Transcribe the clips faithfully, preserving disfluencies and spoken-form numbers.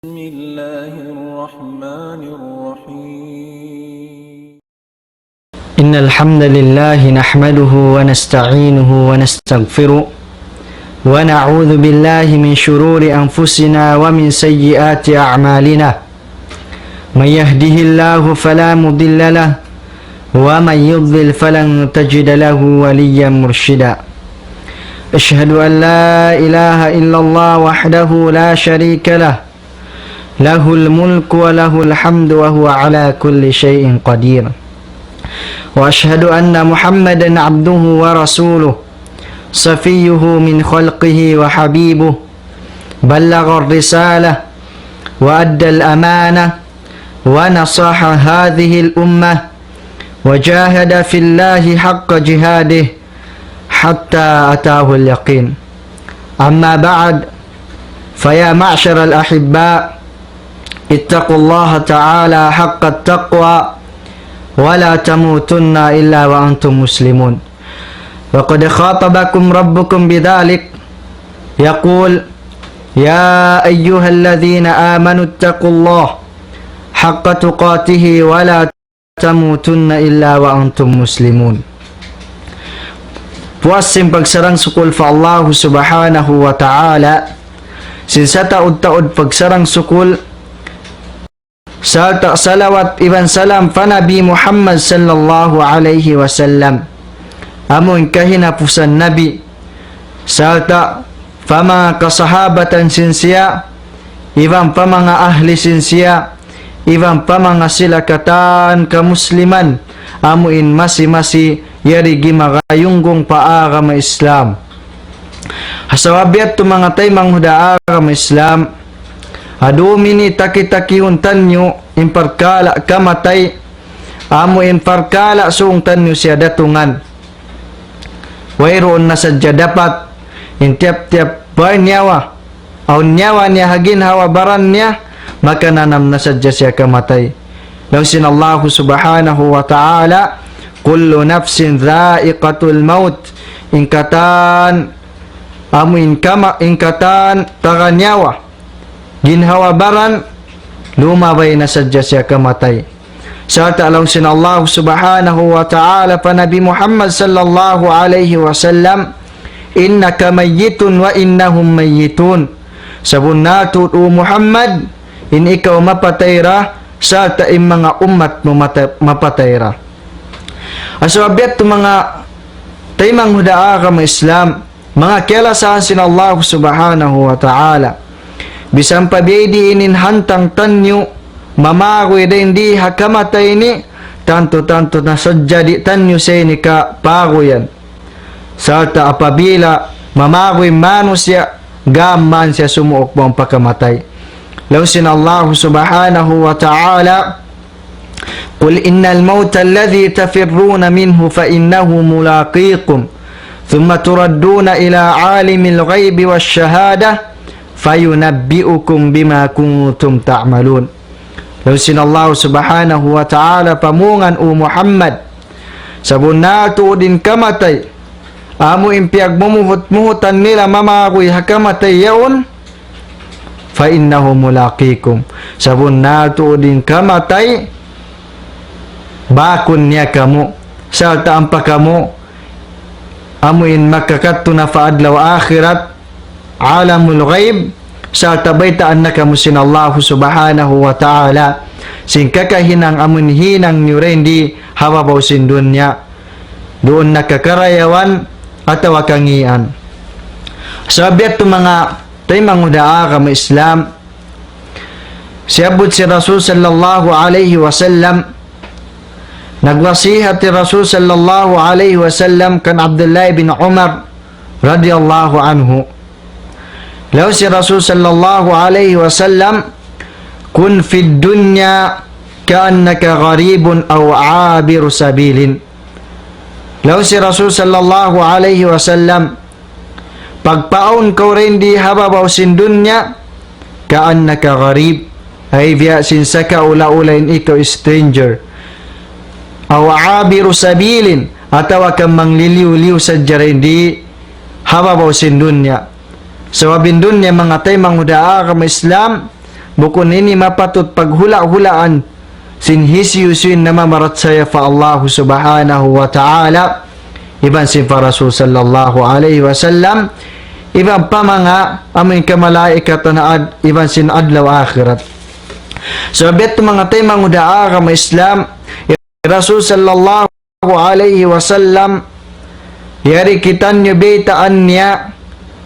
بسم الله الرحمن الرحيم. إن الحمد لله نحمده ونستعينه ونستغفره، ونعوذ بالله من شرور أنفسنا ومن سيئات أعمالنا. من يهده الله فلا مضل له، ومن يضلل فلن تجد له وليا مرشدا. أشهد أن لا إله إلا الله وحده لا شريك له، له الملك وله الحمد وهو على كل شيء قدير. وأشهد أن محمدا عبده ورسوله، صفيه من خلقه وحبيبه، بلغ الرسالة وأدى الأمانة ونصح هذه الأمة وجاهد في الله حق جهاده حتى أتاه اليقين. أما بعد، فيا معشر الأحباء، اتقوا الله تعالى حق التقوى ولا تموتن إلا وأنتم مسلمون. وقد خاطبكم ربكم بذلك يقول: يا أيها الذين آمنوا اتقوا الله حق تقاته ولا تموتن إلا وأنتم مسلمون. Puas sin pagsarang-sukul pa Allah Subhanahu wa Ta'ala, sin sataud-taud pagsarang-sukul, sarta' salawat iban salam pa Nabi Muhammad sallallahu alayhi wasallam, amu in kahinapusan Nabi, sarta' pa manga kasahabatan sin siya, iban pa manga ahli sin siya, iban pa manga sila katan kamusliman, amu in masi-masi yari gimagayunggung pa agama Islam. Ha sabab yadtu manga taymanghud ha agama Islam, ha dum ini taki-takihun taniyu in parkala' kamatay, amu in parkala' sung taniyu siya datungan. Wayruun na sadja dapat in tiyap-tiyap nyawa, awn nyawa niya ha ginhawa-baran niya, makananam na sadja siya kamatay. Laung sin Allah Subhanahu wa Ta'ala, كل نفس ذائقة الموت. In katan, amu in kama-, in katan taga nyawa, ginhawa-baran, lumabay na sadja siya kamatay. Sarta' laung sin Allah Subhanahu wa Ta'ala pa Nabi Muhammad sallallahu alayhi wasallam, إنك ميت وإنهم ميتون. Sabunnal tuud, O Muhammad, in ikaw mapatay ra, sarta' in manga ummat mu mata-, mapatay ra. Ha sabab yadtu manga taymanghud ha agama Islam, manga kalasahan sin Allah Subhanahu wa Ta'ala. Bisan pa biya' diin in hantang taniyu mamaguy dayn di ha kamatay ini, tantu-tantu na sadja di' taniyu siya ini kapaguyan. Sarta' apabila mamaguy manusiya', gām mayan siya sumuuk bang pakamatay. Laung sin Allah Subhanahu wa Ta'ala, قل إن الموت الذي تفرون منه فإنه ملاقيكم ثم تردون إلى عالم الغيب والشهادة فينبئكم بما كنتم تعملون. Laung sin Allah Subhanahu wa Ta'ala, pamung, O Muhammad, sabunnal tuud in kamatay, amu in piyagmumuhut-muhutan nila mamaguy ha kamatay yaun, فإنه ملاقيكم. Sabunnal tuud in kamatay, bakun niya kamu. Sarta' ampa kamu, amu in makakadtu na pa adlaw akhirat, alamul ghaib, sarta' baytaan na kamu sin Allah Subhanahu wa Ta'ala, sin kakahinang amu in hinang niyu dayn di ha babaw sin dunya. Duun na ka karayawan atawa kangīan. Sabab yadtu manga taymanghud ha agama Islam, siyabbut sin Rasul sallallahu alayhi wasallam, nagwasihat in Rasul sallallahu alayhi wasallam kan Abdullah bin Umar radiyallahu anhu. Laung sin Rasul sallallahu alayhi wasallam, كن في الدنيا كأنك غريب أو عابر سبيل. Laung sin Rasul sallallahu alayhi wasallam, pagpaawn kaw dayn di ha babaw sin dunya, كأنك غريب, ay biya' sin sakaula-ula in ikaw stranger. أو عابر سبيل, atawa ka mangliliyu-liyu sadja dayn di ha babaw sin dunya. Sabab in dunya, manga taymanghud ha agama Islam, bukun ini mapatut paghula'-hulaan sin hisiyu-siyu in namamarachaya pa Allahu Subhanahu wa Ta'ala, iban sin pa Rasul sallallahu alayhi wasallam, iban pa manga amuin kamalaikatan ad-, iban sin adlaw akhirat. So, biya' ha yan manga taymanghud ha agama Islam, Rasul sallallahu alayhi wasallam, yari kitaniyu baytaan niya,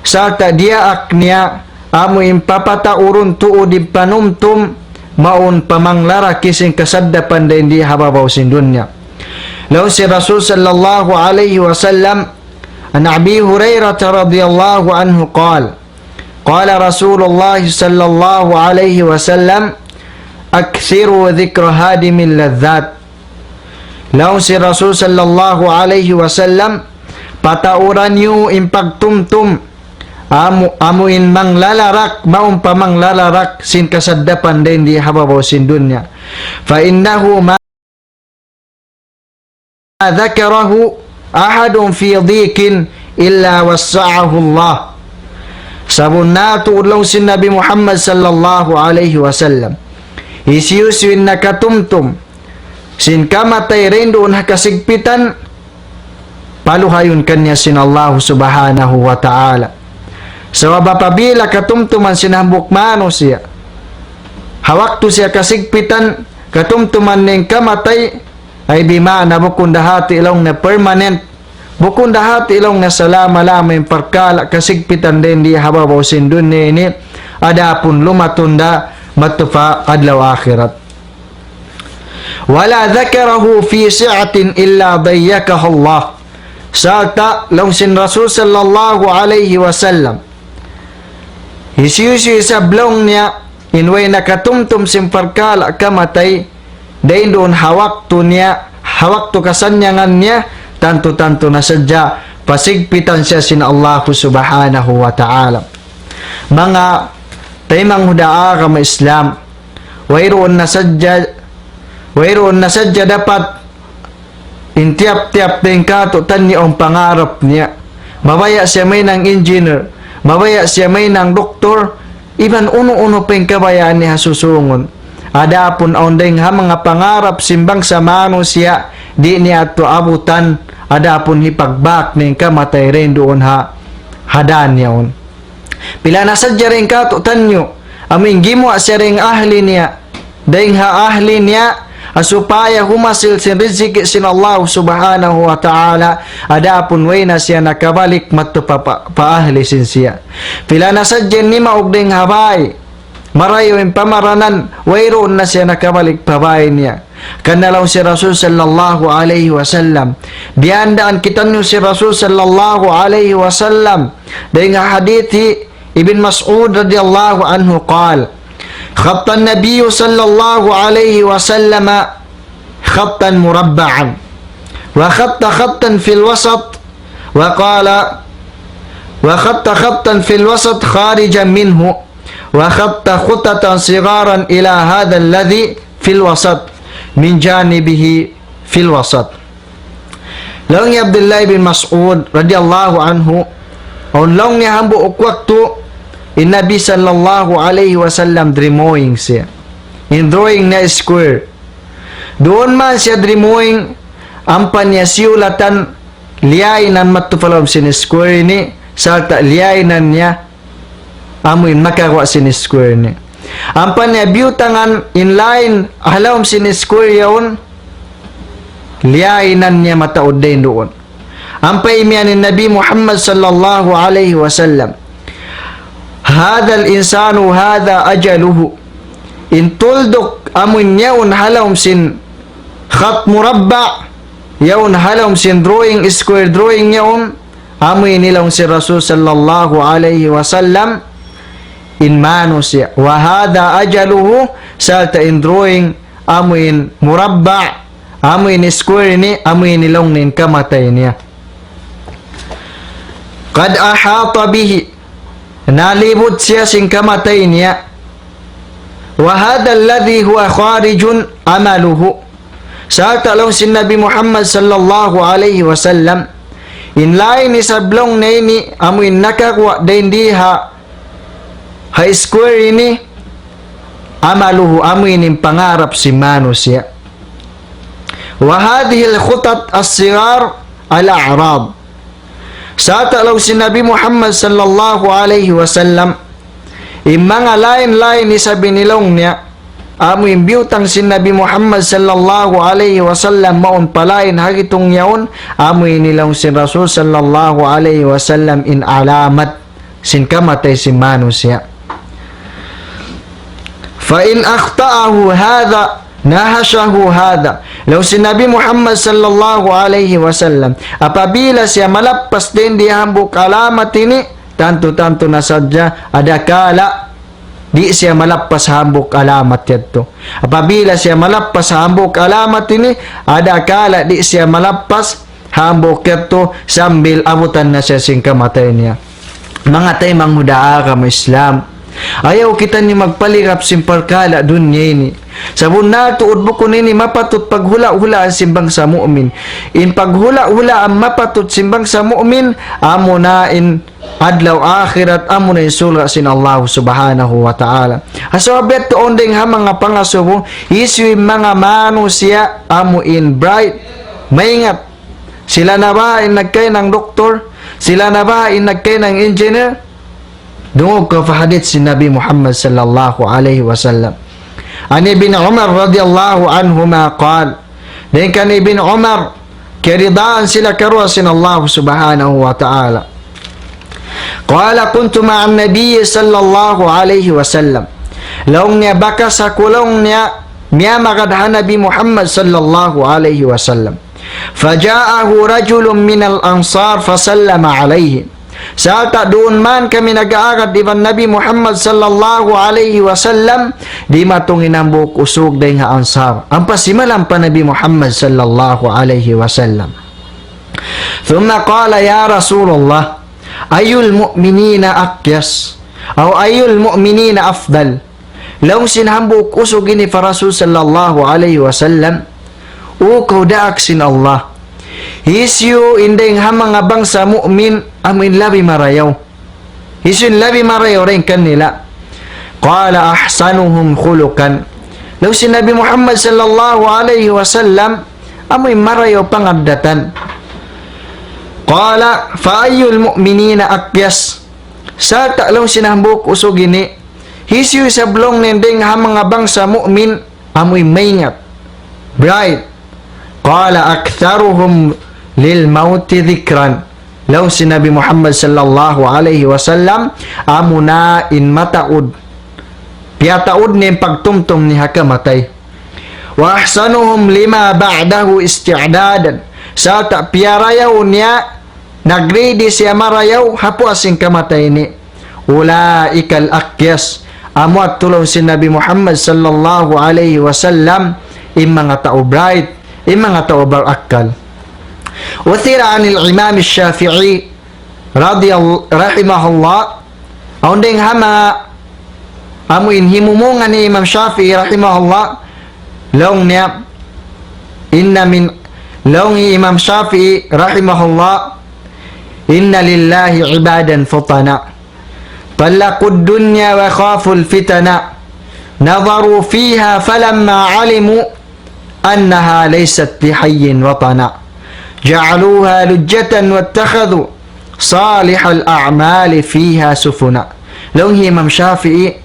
sarta' diyaak niya, amu in papataurun tuud in panumtum, mawn pamanglalaki sin kasaddapan dayn di ha babaw sin dunya. Laung sin Rasul sallallahu alayhi wasallam, عن أبي هريرة رضي الله عنه قال، قال رسول الله صلى الله عليه وسلم، أكثروا ذكر هادم اللذات. Laung sin Rasul sallallahu alayhi wasallam, patauran niyu in pagtumtum, amu, amu in manglalarak, mawn pamanglalarak sin kasaddapan dayn di ha babaw sin dunya. فإنه ما ذكره أحد في ضيق إلا وسعه الله. Sabunnal tuud laung sin Nabi Muhammad sallallahu alayhi wasallam, hisiyu-siyu in nakatumtum sin kamatay dayn duun ha kasigpitan, paluhayun kaniya sin Allahu Subhanahu wa Ta'ala. Sabab apabila katumtuman sin hambuuk manusiya', ha waktu siya kasigpitan, katumtuman niya in kamatay, ay bima'na bukun da hati laung niya permanent, bukun da hati laung niya salama-lama in parkala' kasigpitan dayn di ha babaw sin dunya ini, adapun lumatun da madtu pa adlaw akhirat. ولا ذكره في سعة إلا ضيقها الله. Sarta' laung sin Rasul sallallahu alayhi wasallam, hisiyu-siyu isab laung niya in way nakatumtum sin parkala' kamatay, dayn duun ha waktu niya, ha waktu kasannyangan niya, tantu-tantu na sadja pasigpitan siya sin Allahu Subhanahu wa Ta'ala. Manga taymanghud ha agama Islam, wayruun na sadja, wayruun na sadja dapat in tiyap-tiyap dayn kātu'niyu in pangarap niya. Mabaya' siya mahinang engineer, mabaya' siya mahinang doktor, iban unu-unu pa in kabayaan niya ha susūngun. Adapun awn dayn ha manga pangarap sin bangsa manusiya', di' niya yadtu abutan, adapun hipagbāk niya in kamatay dayn duun ha, ha dān yaun. Pila na sadja dayn kātu'niyu, amu in gimuwa' siya dayn ahli niya, dayn ha ahli niya, ha supaya humasil sin riziki sin Allah Subhanahu wa Ta'ala, adapun way na siya nakabalik madtu pa, pa, pa ahli sin siya. Pila na sadja in nimaug dayn ha bāy, marayaw in pamaranan, wayruun na siya nakabalik pa bāy niya. Karna' laung sin Rasul sallallahu alayhi wasallam, biyandaan kitaniyu sin Rasul sallallahu alayhi wasallam, dayn ha hadith Ibn Mas'ud radiyallahu anhu قال: خط النبي صلى الله عليه وسلم خطا مربعا، وخط خطا في الوسط، وقال: وخط خطا في الوسط خارجا منه، وخط خططا صغارا إلى هذا الذي في الوسط من جانبه في الوسط. Laung hi Abdullah bin Mas'ud radiyallahu anhu, awn laung niya hambuuk waktu, in Nabi sallallahu alayhi wasallam drawing siya. In drawing niya square. Duun man siya drawing, ampa niya siyulatan, liyainan madtu pa lawm sin square ini, sarta' liyainan niya amu in makaguwa' sin square ini. Ampa niya biyutangan in line ha lawm sin square yaun, liyainan niya mataud dayn duun. Ampa imiyan in Nabi Muhammad sallallahu alayhi wasallam, هذا الإنسان هذا أجله. In tulduk amu in yaun ha lawm sin khat murabba', yaun ha lawm sin drawing, square drawing yaun, amu ini laung sin Rasul sallallahu alayhi wasallam, in manusiya'. وهذا أجله, sarta' in drawing, amu in murabba', amu in square ini, amu ini laung niya in kamatay niya. قد أحاط به, nalibut siya sin kamatay niya. وهذا الذي هو خارج أمله. Sarta' laung sin Nabi Muhammad sallallahu alayhi wasallam, in line isab laung niya ini, amu in nakaguwa' dayn di ha, ha square ini, amaluhu, amu ini in pangarap sin manusiya'. Wa hadhihil khutat as-sighar al-a'rad. Sa' laung sin Nabi Muhammad sallallahu alayhi wasallam, in manga lain-lain isab ini laung niya, amu in biyutang sin Nabi Muhammad sallallahu alayhi wasallam mawn pa lain ha gitung yaun, amu ini laung sin Rasul sallallahu alayhi wasallam in alamat sin kamatay sin manusiya'. Fa in akhta'ahu hadha, nahashahu hadha. Laung sin Nabi Muhammad sallallahu alayhi wasallam, apabila siya malappas dayn di hambuuk alamat ini, tantu-tantu na sadja, adakala di' siya malappas hambuuk alamat yadtu. Apabila siya malappas hambuuk alamat ini, adakala di' siya malappas hambuuk yadtu sambil abutan na siya sin kamatay niya. Manga taymanghud ha agama Islam, ayaw kitaniyu magpaligap sin parkala' dunya ini. Sabunnal tuud bukun ini mapatut paghula'-hulaan sin bangsa mu'min. In paghula'-hulaan mapatut sin bangsa mu'min, amuna in adlaw akhirat, amuna in surga' sin Allah subhanahu wa ta'ala. Sabab yadtu awn dayn ha manga pangasubu, hisiyu in manga manusiya' amu in bright, maingat. Sila na ba in nagkahinang doktor? Sila na ba in nagkahinang engineer? Dungug kaw pa hadith sin Nabi Muhammad sallallahu alayhi wasallam. عن ابن عمر رضي الله عنهما قال. Dayn kan Ibn Umar, kiyaridaan sila karuwa sin Allah subhanahu wa ta'ala. قال كنت مع النبي صلى الله عليه وسلم. Laung niya bakas aku laung niya miyamagad ha Nabi Muhammad sallallahu alayhi wasallam. فجاءه رجل من الأنصار فسلم عليه. Sarta' duun man kami nag-aagad iban Nabi Muhammad sallallahu alayhi wasallam, dimatung in hambuuk usug dayn ha Ansar. Ampa simalam pa Nabi Muhammad sallallahu alayhi wasallam. ثم قال يا رسول الله أي المؤمنين أكيس أو أي المؤمنين أفضل. Laung sin hambuuk usug ini pa Rasul sallallahu alayhi wasallam, "O kaw daak sin Allah, hisiyu in dayn ha manga bangsa mu'min amu in labi marayaw? Hisiyu in labi marayaw dayn kanila?" قال أحسنهم خلقا. Laung sin Nabi Muhammad sallallahu alayhi wasallam, amu in marayaw pangaddatan. قال فأي المؤمنين أكيس. Sarta' laung sin hambuuk usug ini, hisiyu isab laung niya dayn ha manga bangsa mu'min amu in maingat, bright? قال أكثرهم للموت ذكرا. Laung sin Nabi Muhammad sallallahu alayhi wasallam, amuna in mataud, piyataud niya in pagtumtum niya ha kamatay. وأحسنهم لما بعده استعدادا. Sarta' piyarayaw niya, nag-ready siya marayaw ha puas sin kamatay ini. أولئك الأكياس. Amu yadtu laung sin Nabi Muhammad sallallahu alayhi wasallam, in manga tau bright, in manga tau barakkal. أثر عن الإمام الشافعي رضي الله، رحمه الله. Awn dayn ha manga amu in himumungan hi Imam Shafi'i rahimahullah, laung niya, inna min, laung hi Imam Shafi'i rahimahullah, إن لله عبادا فطنا طلقوا الدنيا وخافوا الفتنا نظروا فيها فلما علموا أنها ليست لحي وطنا جعلوها لجة واتخذوا صالح الأعمال فيها سفنا. Laung hi Imam Shafi'i,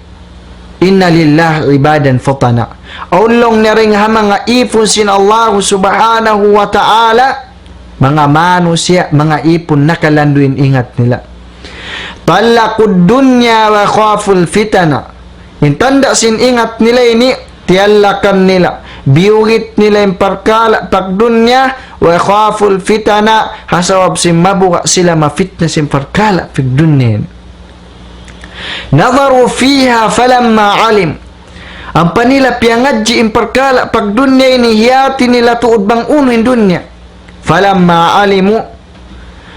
إن لله عبادا فطنا. Awn laung niya dayn ha manga īpun sin Allah subhanahu wa ta'ala, manga manusiya', manga īpun nakalandu' in ingat nila. طلقوا الدنيا وخافوا الفتنا. In tanda' sin ingat nila ini, tiyallakan nila, biyugit nila in parkala' pagdunya, وخافوا الفتنا, ha sabab sin mabuga' sila mafitna sin parkala' pagdunya ini. نظروا فيها فلما علموا. Ampa nila piyangadji' in parkala' pagdunya ini, hiyati nila tuud bang unu in dunya. فلما علموا,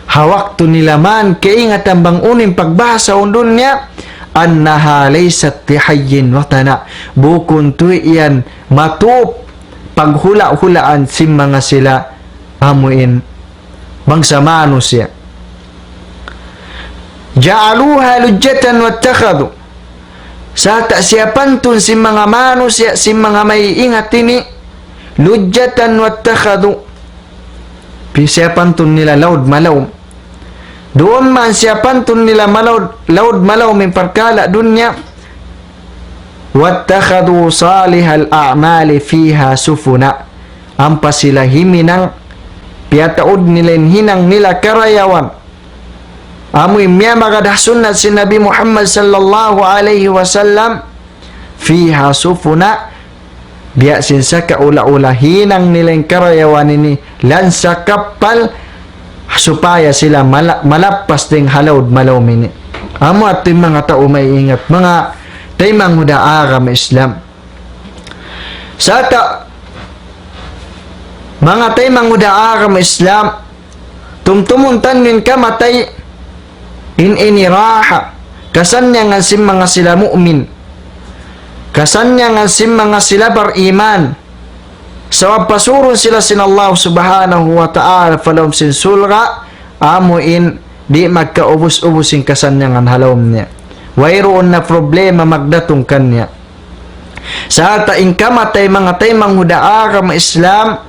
ha waktu nila man kaingatan bang unu in pagbahasa sin dunya, أنها ليست لحي وطنا. Bukun tuud yan matup paghula'-hulaan sin manga sila amu in bangsa manusiya'. جعلوها لجة واتخذوا. Sarta' siyapantun sin manga manusiya', sin manga may ingat ini, لجة واتخذوا. Pi-, siyapantun nila laud malaum. Duun man siyapantun nila malaud, laud malaum in parkala' dunya. واتخذوا صالح الأعمال فيها سفنا. Ampa sila himinang, piyataud nila in hinang nila karayawan. Amu in miyamagad ha sunnat sin Nabi Muhammad sallallahu alayhi wasallam, فيها سفنا, biya' sin sakaula-ula hinang nila in karayawan ini, lansa kappal, supaya sila mala-, malappas dayn ha laud malaum ini. Amu yadtu in manga tau may ingat, manga taymanghud ha agama Islam. Sarta', manga taymanghud ha agama Islam, tumtumun taniyu in kamatay, in ini raha, kasannyangan sin manga sila mu'min, kasannyangan sin manga sila bariman. Sabab pasurun sila sin Allah Subhanahu wa Ta'ala pa lawm sin surga', amu in di' magkaubus-ubus in kasannyangan ha lawm niya. Wayruun na problema magdatung kaniya. Sarta' in kamatay, manga taymanghud ha agama Islam,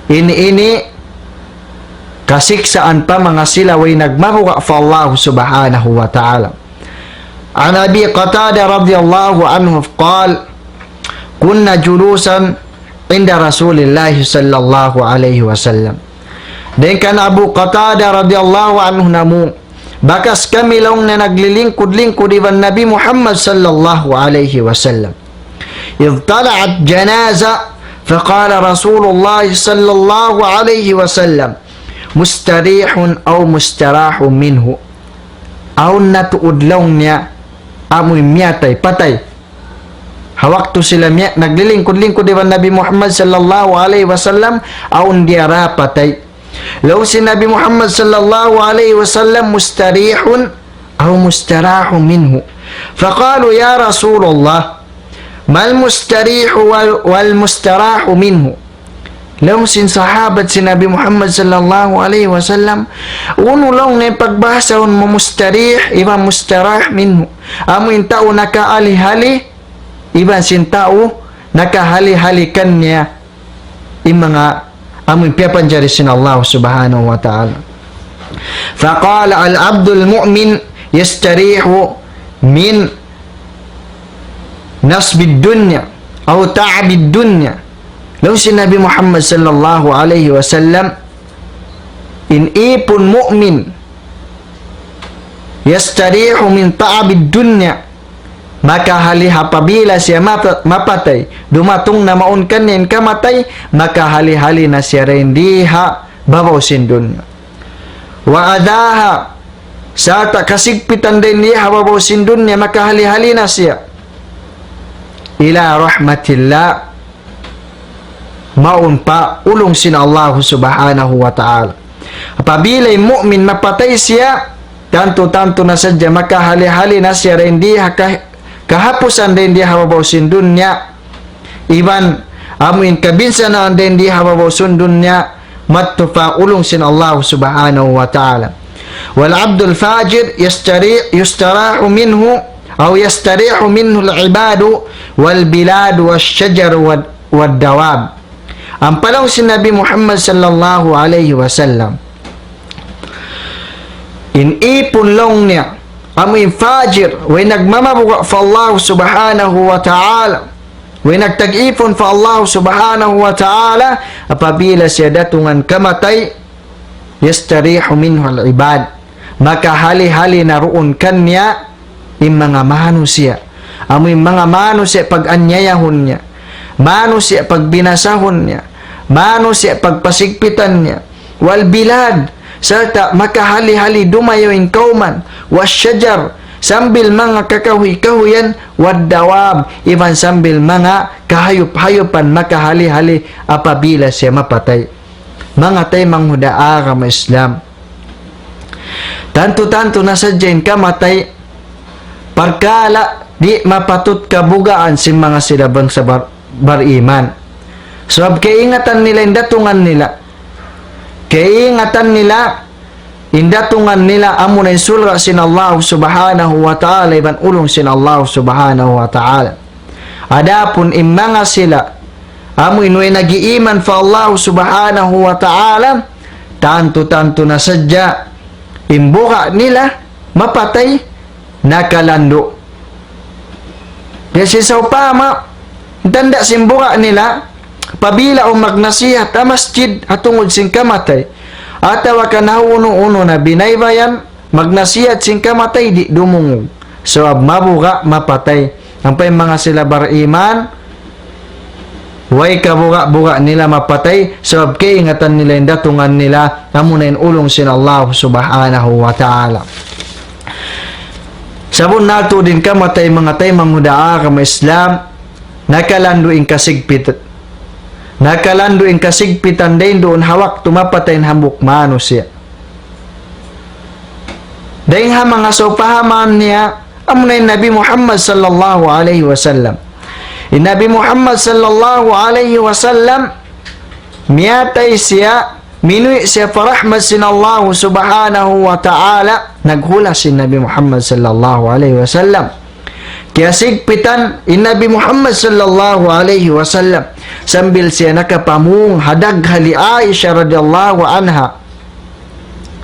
in ini kasiksaan pa manga sila way nagmabuga' pa Allah Subhanahu wa Ta'ala. عن أبي قتادة رضي الله عنه قال: كنا جلوسا عند رسول الله صلى الله عليه وسلم. Dayn kan Abu Qatada radiyallahu anhu namu', bakas kami laung niya naglilingkud-lingkud iban Nabi Muhammad sallallahu alayhi wasallam. إذ طلعت جنازة فقال رسول الله صلى الله عليه وسلم: مستريح أو مستراح منه. Awn na tuud laung niya, amu in miyatay, patay. Ha waktu sila miya-, naglilingkud-lingkud iban Nabi Muhammad sallallahu alayhi wasallam, awn diyara patay. Laung sin Nabi Muhammad sallallahu alayhi wasallam, مستريح أو مستراح منه. فقالوا: يا رسول الله، ما المستريح وال-، والمستراح منه؟ Laung sin sahabat sin Nabi Muhammad sallallahu alayhi wasallam, unu laung niya in pagbahasahun mu mustarih, iban mustarah minhu. Amu in tau nakahali-hali, iban sin tau nakahali-hali kaniya in manga amu in piyapanjari sin Allah Subhanahu wa Ta'ala. فقال: العبد المؤمن يستريح من نصب الدنيا أو تعب الدنيا. Laung sin Nabi Muhammad sallallahu alayhi wasallam, in ipun mu'min, يستريح من تعب الدنيا, makahali apabila siya mapa-, mapatay, dumatung na mawn kaniya in kamatay, makahali-hali na siya dayn di ha babaw sin dunya. وأذاها, sarta' kasigpitan dayn di ha babaw sin dunya, makahali-hali na siya. إلى رحمة الله, mawn pa ulung sin Allah Subhanahu wa Ta'ala. Apabila in mu'min mapatay siya, tantu-tantu na sadja makahali-hali na siya dayn di ha ka-, kahapusan dayn di ha babaw sin dunya. Iban amu in kabinsanaan dayn di ha babaw sin dunya, madtu pa ulung sin Allah Subhanahu wa Ta'ala. والعبد الفاجر يستريح، يستراح منه أو يستريح منه العباد والبلاد والشجر وال-، والدواب. Ampa laung sin Nabi Muhammad sallallahu alayhi wasallam, in ipun laung niya, amu in fajir, way nagmamabuga' pa Allah Subhanahu wa Ta'ala, way nagtag-ipun pa Allah Subhanahu wa Ta'ala, apabila siya datungan kamatay, يستريح منه العباد. Makahali-hali na duun kaniya in manga manusiya'. Amu in manga manusiya' pag-anyayahun niya, manusiya' pagbinasahun niya, manusiya' pagpasigpitan niya. والبلاد, sarta' makahali-hali dumayaw in kawman. والشجر, sambil manga kakahuy-kahuyan. والدواب, iban sambil manga kahayup-hayupan makahali-hali apabila siya mapatay. Manga taymanghud ha agama Islam, tantu-tantu na sadja in kamatay parkala' di' mapatut kabugaan sin manga sila bangsa bar-, bariman. Sabab kaingatan nila in datungan nila. Kaingatan nila in datungan nila amuna in surga' sin Allah Subhanahu wa Ta'ala, iban ulung sin Allah Subhanahu wa Ta'ala. Adapun in manga sila, amu in way nag-iiman pa Allah Subhanahu wa Ta'ala, tantu-tantu na sadja, in buga' nila, mapatay, nakalandu'. Biya' sin sawpama, tanda' sin buga' nila, apabila awn magnasihat ha masjid, ha tungud sin kamatay, atawa kan ha unu-unu na binaybayan, magnasihat sin kamatay, di' dumungug. Sabab mabuga', mapatay. Ampa in manga sila bariman, way kabuga'-buga' nila mapatay, sabab kaingatan nila in datungan nila, amuna in ulung sin Allah Subhanahu wa Ta'ala. Sabunnal tuud in kamatay, manga taymanghud ha agama Islam, nakalandu' in kasigpit-, nakalandu' in kasigpitan dayn duun ha waktu mapatay in hambuuk manusiya'. Dayn ha manga sawpahaman niya, amuna in Nabi Muhammad sallallahu alayhi wasallam. In Nabi Muhammad sallallahu alayhi wasallam, miyatay siya, minuwi' siya pa rahmat sin Allah Subhanahu wa Ta'ala, naghulas in Nabi Muhammad sallallahu alayhi wasallam. Kiyasigpitan in Nabi Muhammad sallallahu alayhi wasallam, sambil siya nakapamung ha daghal hi Aisha radiyallahu anha.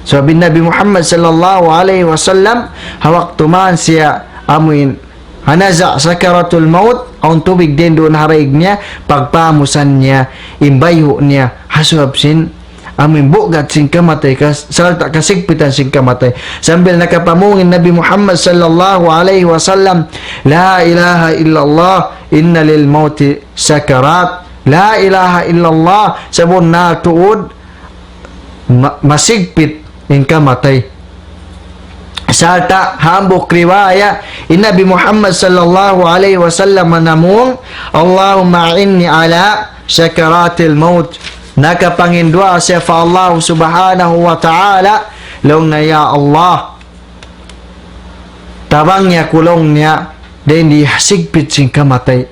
Sabab in Nabi Muhammad sallallahu alayhi wasallam, ha waktu man siya amuin ha naza' sakaratul maut, awn tubig dayn duun ha daig niya, pagpamusan niya, in bayhu' niya, ha sabab sin, amuin bugat sin kamatay, kas-, sarta' kasigpitan sin kamatay. Sambil nakapamung in Nabi Muhammad sallallahu alayhi wasallam, لا إله إلا الله، إن للموت سكرات. لا إله إلا الله, sabunnal tuud, ma-, masigpit in kamatay. Sarta' hambuuk riwaya, in Nabi Muhammad sallallahu alayhi wasallam namung, اللهم أعني على سكرات الموت. Nakapanginduwaa siya pa Allah subhanahu wa ta'ala, laung niya, "Ya Allah, tabangi aku," laung niya, "dayn di ha sigpit sin kamatay."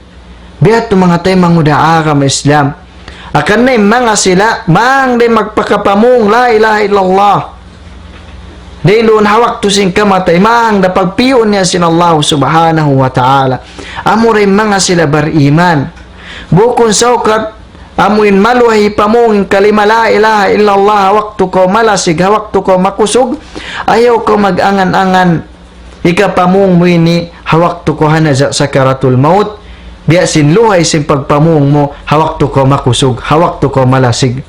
Biya' ha yan manga taymanghud ha agama Islam. Hangkan na in manga sila, bang di' magpakapamung, لا إله إلا الله. Dayn duun ha waktu sin kamatay, bang da pagpiyun niya sin Allah subhanahu wa ta'ala. Amura in manga sila bariman. Bukun saukat, amuin maluhay pamung in kalima لا إله إلا الله, ha waktu kaw malasig, ha waktu kaw makusug, ayaw kaw mag-angan-angan hikapamung mu ini ha waktu kaw ha naza' sakaratul maut, biya' sin luhay sin pagpamung mu ha waktu kaw makusug, ha waktu kaw malasig.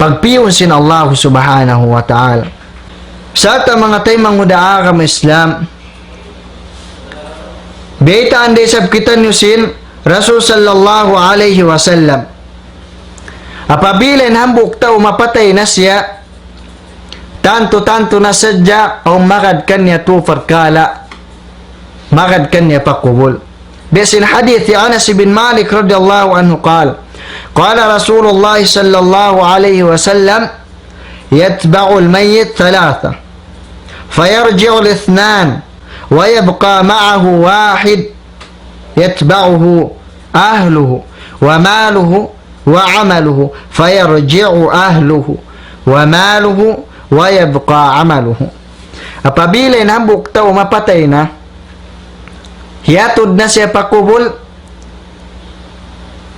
Pagpiyun sin Allah subhanahu wa ta'ala. Sarta' manga taymanghud ha agama Islam, baytaan da isab kitaniyu sin Rasul sallallahu alayhi wasallam. Apabila in hambuuk tau mapatay na siya, tantu-tantu na sadja awn magad kaniya tū parkala'. Magad kaniya pa kubul. Biya' sin hadith hi Anas bin Malik radiyallahu anhu قال، قال رسول الله صلى الله عليه وسلم، يتبع الميت ثلاثة، فيرجع الاثنان، ويبقى معه واحد، يتبعه أهله وماله وعمله، فيرجع أهله وماله ويبقى عمله. Apabila in hambuuk tau mapatay na, hiyatud na siya pa kubul,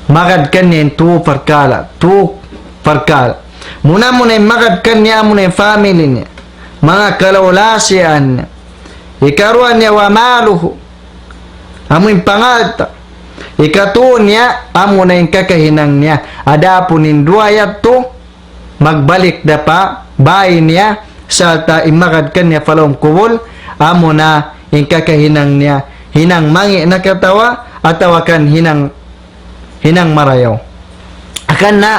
magad kaniya in tū parkala', tū parkala'. Muna-muna in magad kaniya, amuna in family niya, manga kalaulasihan niya. Ikaruwa niya, وماله, amu in pangalta'. Ikatū niya, amuna in kakahinang niya. Adapun in duwa yadtu, magbalik da pa bāy niya, sarta' in magad kaniya pa lawm kubul, amuna in kakahinang niya, hinang mangi' na katawa, atawa kan hinang, hinang marayaw. Hangkan na,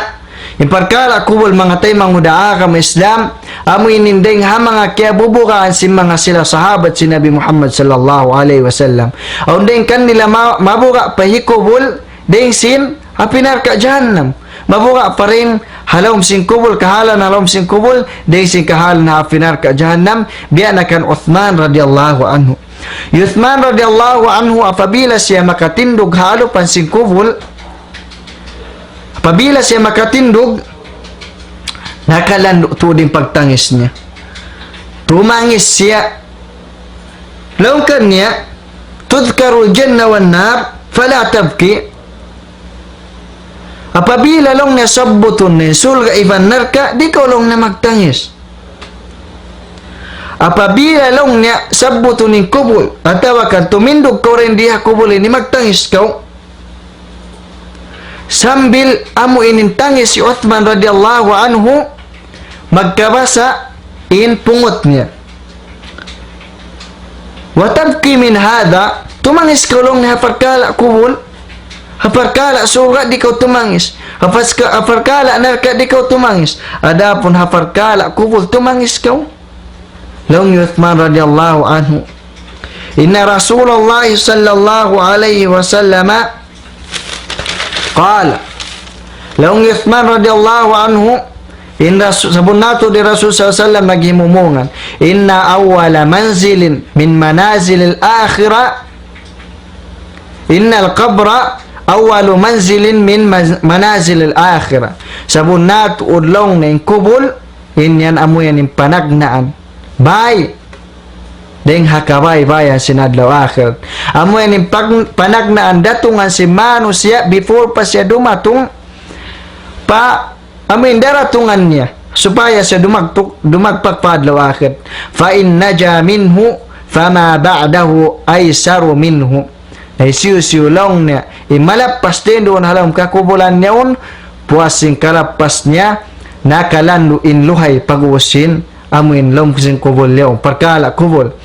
in parkala' kubul manga taymanghud ha agama Islam, amu ini in dayng ha manga kiyabubugaan sin manga sila sahabat sin Nabi Muhammad sallallahu alayhi wasallam. Awn dayng kanila ma-, mabuga' pa hikubul, dayng sin api narka' jahannam. Mabuga' pa dayn ha lawm sin kubul, kahalan ha lawm sin kubul, dayng sin kahalan ha api narka' jahannam, biya' na kan Uthman radiyallahu anhu. Hi Uthman radiyallahu anhu, apabila siya makatindug ha alupan sin kubul, apabila siya makatindug, Nakalandu' tuud in pagtangis niya. Tumangis siya. Laung kaniya, تذكر الجنة والنار فلا تبكي. Apabila laung niya sabbutun in surga' iban narka', di' kaw laung niya magtangis. Apabila laung niya sabbutun in kubul, atawa kan tumindug kaw dayn di ha kubul ini, magtangis kaw. Sambil amu ini in tangis hi Uthman radiyallahu anhu, magkabasa' in pungut niya. وتبكي من هذا, tumangis kaw laung niya ha parkala' kubul, ha parkala' surga' di' kaw tumangis, ha paska-, ha parkala' narka' di' kaw tumangis, adapun ha parkala' kubul tumangis kaw. Laung hi Uthman radiyallahu anhu, إن رسول الله صلى الله عليه وسلم قال. Laung hi Uthman radiyallahu anhu, in Rasul, sabunnal tuud in Rasul sallallahu alayhi wasallam naghimumungan, إن أول منزل من منازل الآخرة، إن القبر أول منزل من مز-، منازل الآخرة. Sabunnal tuud laung niya in kubul, in yan amu yan in panagnaan. Bay. Dayng ha kabaybayan sin adlaw akhirat. Amu yan in pag-, panagnaan datungan sin manusiya' before pa siya dumatung pa amu in daratungan niya supaya siya dumagtuk-, dumagpak pa adlaw akhirat. فإن نجا منه فما بعده أيسر منه. Na hisiyu-siyu laung niya in malappas dayn duun ha lawm kakubulan niya yaun, puas sin kalappas niya, nakalandu' in luhay pag-ubus sin amu in lawm sin kubul yaun, parkala' kubul.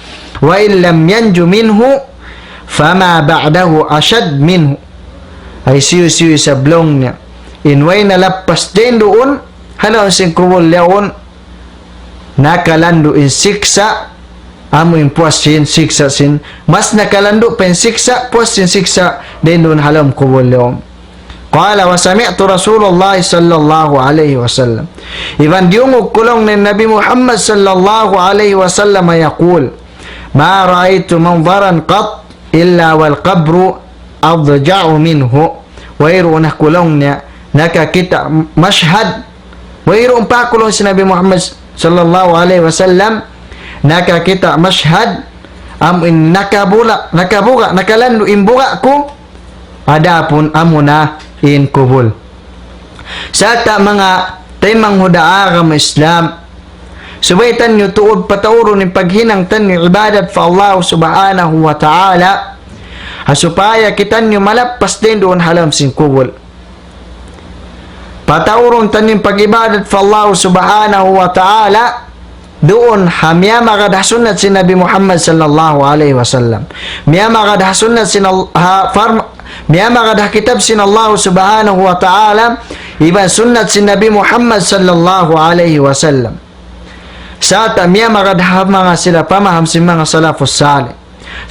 وإن لم ينج منه فما بعده أشد منه. Ay hisiyu-siyu isab laung niya in way nalappas dayn duun ha lawm sin kubul yaun, nakalandu' in siksa', amu in puas sin siksa' sin, mas nakalandu' pa in siksa', puas sin siksa' dayn duun ha lawm kubul yaun. قال: وسمعت رسول الله صلى الله عليه وسلم. Iban diyungug ku laung niya in Nabi Muhammad sallallahu alayhi wasallam يقول: ما رأيت منظرا قط إلا والقبر أضجع منه. Wayruun aku laung niya nakakita' mashhad. Wayruun pa aku laung sin Nabi Muhammad sallallahu alayhi wasallam nakakita' mashhad, amu in nakabula', nakabuga', nakalandu' in buga' ku, adapun amuna in kubul. Sarta' manga taymanghud ha agama Islam, subay taniyu tuud pataurun in paghinang taniyu ibadat pa Allah Subhanahu wa Ta'ala, ha supaya kitaniyu malappas dayn duun ha lawm sin kubul. Pataurun taniyu in pag-ibadat pa Allah Subhanahu wa Ta'ala, duun ha miyamagad ha sunnat sin Nabi Muhammad sallallahu alayhi wasallam. Miyamagad ha sunnat sin Al-, ha farm-, miyamagad ha kitab sin Allah Subhanahu wa Ta'ala, iban sunnat sin Nabi Muhammad sallallahu alayhi wasallam. Sarta' miyamagad ha manga sila pamaham sin manga salafus salih.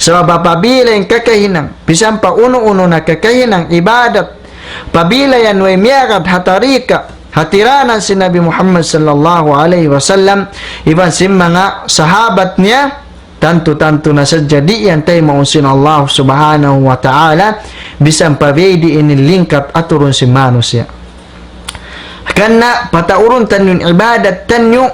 Sabab apabila in kakahinang, bisan pa unu-unu na kakahinang ibadat, apabila yan way miyagad ha tarika, ha tiranan sin Nabi Muhammad sallallahu alayhi wasallam, iban sin manga sahabat niya, tantu-tantu na sadja di' yan taymaun sin Allah Subhanahu wa Ta'ala, bisan pa biyadiin in lingkat aturun sin manusiya'. Karna' pataurun taniyu in ibadat taniyu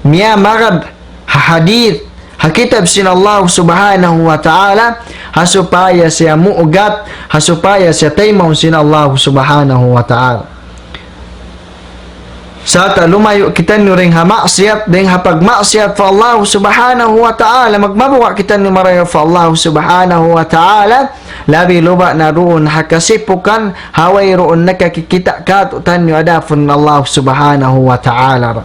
miyamagad ha hadith, ha kitab sin Allah Subhanahu wa Ta'ala, ha supaya siya muugat, ha supaya siya taymaun sin Allah Subhanahu wa Ta'ala. Sarta' lumayu' kitaniyu dayng ha maksiyat, dayng ha pagmaksiyat pa Allah Subhanahu wa Ta'ala, magmabuga' kitaniyu marayaw pa Allah Subhanahu wa Ta'ala, labi luba' na duun ha kasipukan, ha wayruun nakakikita' kātu'niyu adapun Allah Subhanahu wa Ta'ala.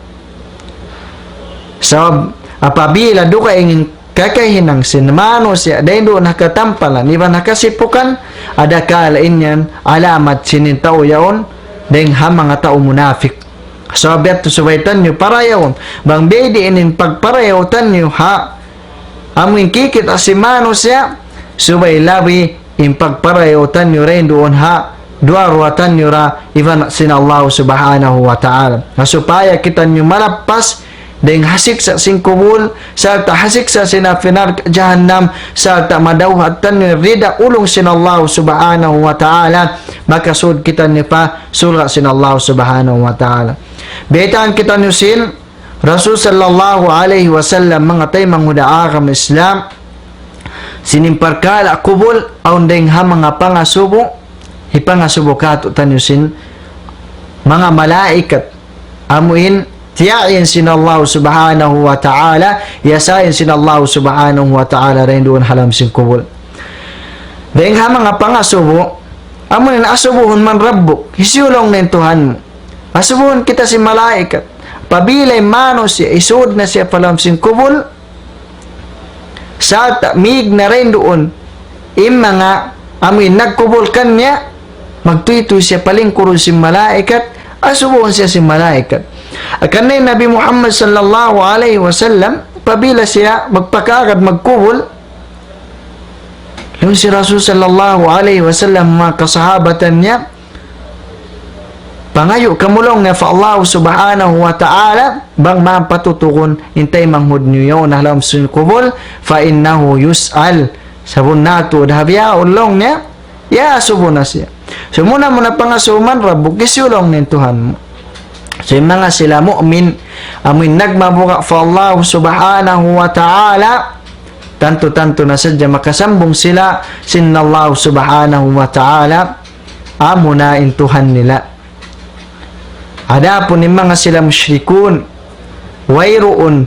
Sabab apabila dugaing in kakahinang sin manusiya' dayn duun ha katampalan iban ha kasipukan, adakala in yan alamat sin in tau yaun dayng ha manga tau munafik. Sabab yadtu subay taniyu parayawun, bang biyadiin in pagparayaw taniyu ha amu in kikita' sin manusiya', subay labi in pagparayaw taniyu dayn duun ha duwa-ruwa taniyu ra iban sin Allah Subhanahu wa Ta'ala. Na supaya kitaniyu malappas dayng ha siksa' sin kubul, sarta' ha siksa' sin api narka' jahannam, sarta' madawhat taniyu rida ulung sin Allah Subhanahu wa Ta'ala, makasud kitaniyu pa surga' sin Allah Subhanahu wa Ta'ala. Baytaan kitaniyu sin Rasul sallallahu alayhi wasallam, manga taymanghud ha agama Islam, sin in parkala' kubul, awn dayng ha manga pangasubu, hipangasubu kātu'niyu sin manga malaikat, amu in tiyain sin Allah Subhanahu wa Ta'ala, iyasain sin Allah Subhanahu wa Ta'ala dayn duun ha lawm sin kubul. Dayng ha manga pangasubu, amu in asubuhun man rabbuk, hisiyu laung niya in Tuhan mu. Asubuhun kita sin malaikat. Apabila in manusiya' isud na siya pa lawm sin kubul, sarta' mīg na dayn duun in manga amu in nagkubul kaniya, magtūy-tūy siya pa lingkurun sin malaikat, asubuhun siya sin malaikat. Hangkan in Nabi Muhammad sallallahu alayhi wasallam, apabila siya magpakaagad magkubul, laung sin Rasul sallallahu alayhi wasallam manga kasahabatan niya, pangayu' kamu laung niya pa Allah Subhanahu wa Ta'ala, bang man patutukun in taymanghud niyu yaun ha lawm sin kubul, فإنه يسأل. Sabunnal tuud ha bihaun laung niya, iyasubu na siya. So, muna-muna pangasubu man rabbuk, hisiyu laung niya in Tuhan mu. So, in manga sila mu'min, amu in nagmabuga' pa Allah Subhanahu wa Ta'ala, tantu-tantu na sadja makasambung sila sin Allah Subhanahu wa Ta'ala, amuna in Tuhan nila. Adapun in manga sila mushrikun, wayruun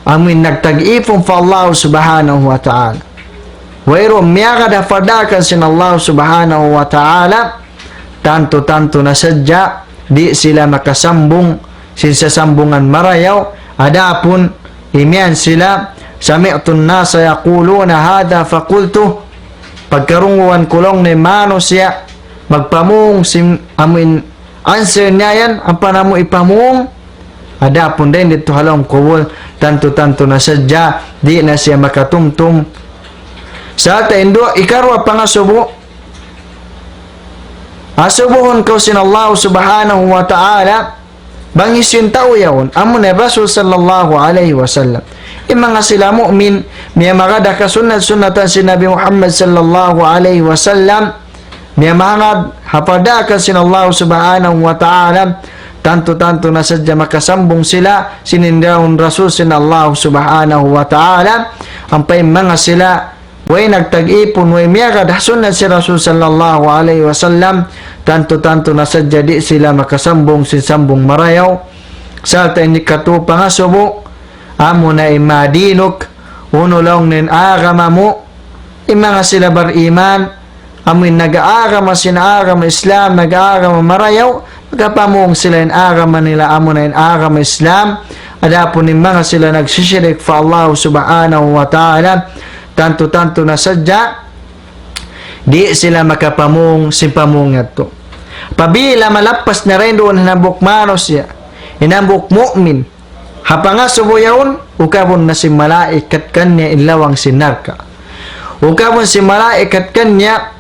amu in nagtag-ipun pa Allah Subhanahu wa Ta'ala. Wayruun miyagad ha pardaakan sin Allah Subhanahu wa Ta'ala, tantu-tantu na sadja, di' sila makasambung sin sasambungan marayaw, adapun imiyan sila, سمعت الناس يقولون هذا فقلت, pagkarungugan ku laung niya in manusiya' magpamung sin amu in answer niya yan, ampa namu' ipamung, adapun dayn didtu ha lawm kubul, tantu-tantu na sadja, di' na siya makatumtum. Sarta' in duwa, ikaruwa pangasubu, asubuhun kaw sin Allah Subhanahu wa Ta'ala, bang hisiyu in tau yaun, amuna in Rasul sallallahu alayhi wasallam. In manga sila mu'min, miyamagad ha kasunnat-sunnatan sin Nabi Muhammad sallallahu alayhi wasallam, miyamagad ha pardaakan sin Allah Subhanahu wa Ta'ala, tantu-tantu na sadja makasambung sila sin in yaun Rasul sin Allah Subhanahu wa Ta'ala, ampa in manga sila way nagtag-ipun, way miyagad ha sunnat sin Rasul sallallahu alayhi wasallam, tantu-tantu na sadja di' sila makasambung sin sambung marayaw. Sarta' in hikatu pangasubu, amuna in ما دينك, unu laung niya in agama mu, in manga sila bariman, amu in nag-aagama sin agama Islam, nag-aagama marayaw, makapamung sila in agama nila, amuna in agama Islam. Adapun in manga sila nagsishirik pa Allah Subhanahu wa Ta'ala, tantu-tantu na sadja, di' sila makapamung sin pamung yadtu. Apabila malappas na dayn duun in hambuuk manusiya', in hambuuk mu'min, ha pangasubu yaun, ukabun na sin malaikat kaniya in lawang sin narka'. Ukabun sin malaikat kaniya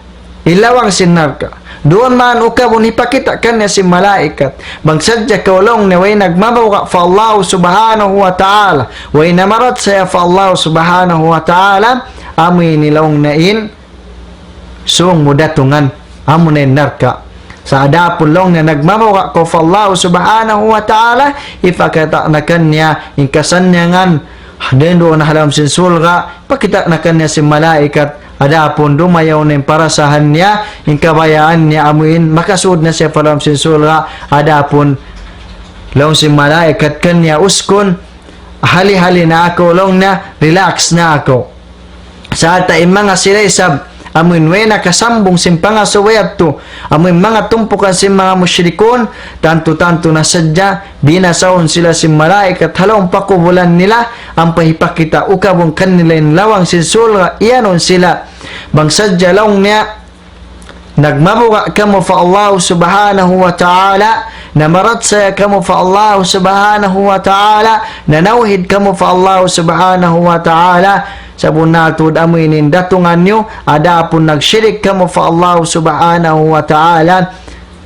in lawang sin narka'. Duun man ukabun hipakita' kaniya sin malaikat. Bang sadja kaw laung niya way nagmabuga' pa Allah Subhanahu wa Ta'ala, way namarachaya pa Allah Subhanahu wa Ta'ala, amu ini laung niya in sūng mu datungan, amuna in narka'. Sa' adapun laung niya nagmabuga' kaw pa Allah Subhanahu wa Ta'ala, hipakita' na kaniya in kasannyangan dayn duun ha lawm sin surga', hipakita' na kaniya sin malaikat, adapun dumayaw na in parasahan niya, in kabayaan niya amu in makasud na siya pa lawm sin surga', adapun laung sin malaikat kaniya, اسكن, hali-hali na kaw laung niya, relax na kaw. Sarta' in manga sila isab, amu in way nakasambung sin pangasubu yadtu, amu in manga tumpukan sin manga mushrikun, tantu-tantu na sadja, binasahun sila sin malaikat ha lawm pakubulan nila, ampa hipakita' ukabun kanila in lawang sin surga', iyanun sila. Bang sadja laung niya, nagmabuga' kamu pa Allah Subhanahu wa Ta'ala, namarachaya kamu pa Allah Subhanahu wa Ta'ala, nanawhid kamu pa Allah Subhanahu wa Ta'ala, sabunnal tuud amu ini in datungan niyu, adapun nagshirik kamu pa Allah Subhanahu wa Ta'ala,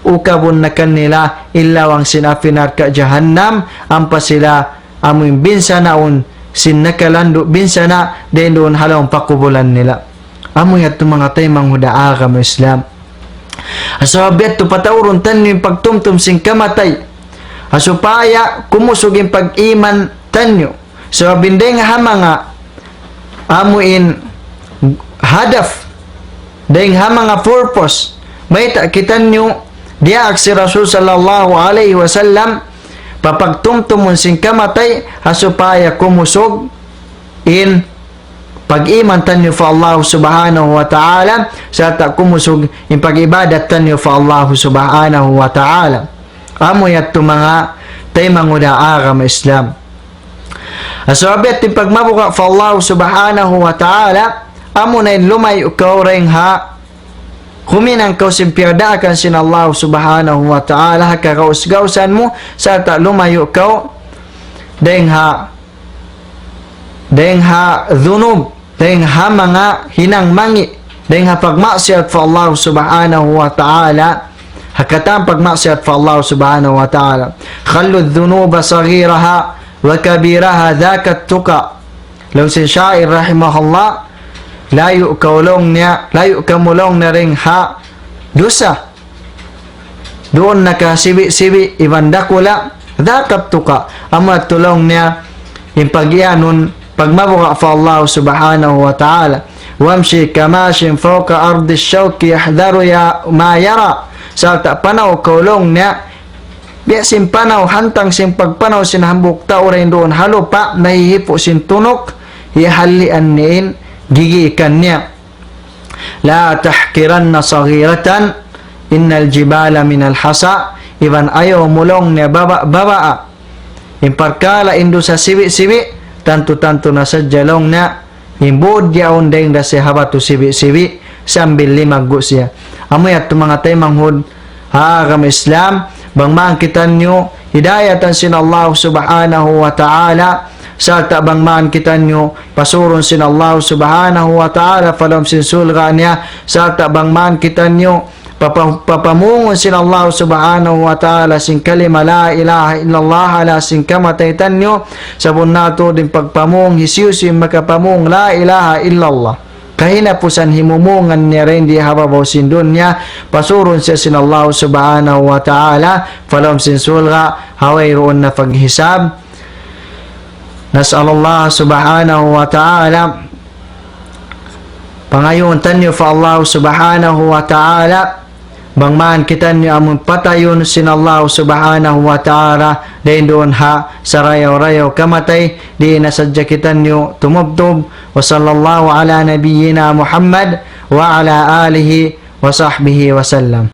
ukabun na kanila in lawang sin api narka' jahannam, ampa sila amu in binsanaun sin nakalandu' binsana' dayn duun ha lawm pakubulan nila. Amu yadtu manga taymanghud ha agama Islam. Sabab yadtu pataurun taniyu in pagtumtum sin kamatay. Ha supaya kumusug in pag-iman taniyu. Sabab in dayng ha manga amu in hadaf, dayng ha manga purpose, mayta' kitaniyu diyaak sin Rasul sallallahu alayhi wasallam pa pagtumtumun sin kamatay ha supaya kumusug in pag-iman taniyu pa Allah subhanahu wa ta'ala, sarta' kumusug in pag-ibadat taniyu pa Allah subhanahu wa ta'ala. Amu yadtu manga taymanghud ha agama Islam. Sabab yadtu in pagmabuga' pa Allah subhanahu wa ta'ala, amu na in lumayu' kaw dayng ha huminang kaw sin piyagdaakan sin Allah subhanahu wa ta'ala, ha kagaus-gausan mu, sarta' lumayu' kaw dayng ha, dayng ha dhunub, dayng ha manga hinang mangi', dayng ha pagmaksiyat pa Allah subhanahu wa ta'ala, ha katan pagmaksiyat pa Allah subhanahu wa ta'ala. خلوا الذنوب صغيرها وكبيرها ذاك التقى. Laung sin syair rahimahullah, layu' kaw laung niya, layu' kamu laung niya dayng ha dusa. Duun na ka sibi'-sibi' iban dakula', ذاك التقى. Amu yadtu laung niya in pag-iyanun, pagmabuga' pa Allah subhanahu wa ta'ala. وامش كماش فوق أرض الشوك يحذر ما يرى. Sarta' panaw kaw laung niya, biya' sin panaw, hantang sin pagpanaw sin hambuuk tau dayn duun ha lupa', nahihipu' sin tunuk, hihallian niya in gigi kaniya. لا تحقرن صغيرة إن الجبال من الحصى. Iban ayaw mu laung niya baba-, babaa in parkala' in dusa sibi'-sibi', tantu-tantu na sadja laung niya in būd yaun dayng da siya ha batu sibi'-sibi', sambil limaggu' siya. Amu yadtu manga taymanghud ha agama Islam, bang man kitaniyu hidayatan sin Allah subhanahu wa ta'ala, sarta' bang man kitaniyu pasurun sin Allah subhanahu wa ta'ala pa lawm sin surga' niya, sarta' bang man kitaniyu papa-, papamungun sin Allah subhanahu wa ta'ala sin kalima la ilaha illallah ha lawm sin kamatay taniyu, sabunnal tuud in pagpamung, hisiyu-siyu in makapamung la ilaha illallah kahinapusan himumungan niya dayn di ha babaw sin dunya, pasurun siya sin Allah subhanahu wa ta'ala pa lawm sin surga' ha wayruun na paghisab. نسأل الله سبحانه وتعالى, pangayuun taniyu pa Allah subhanahu wa ta'ala, bang man kitaniyu amun patayun sin Allah subhanahu wa ta'ala, dayn duun ha sarayaw-rayaw kamatay, di' na sadja kitaniyu tumubtub. وصلى الله على نبينا محمد وعلى آله وصحبه وسلم.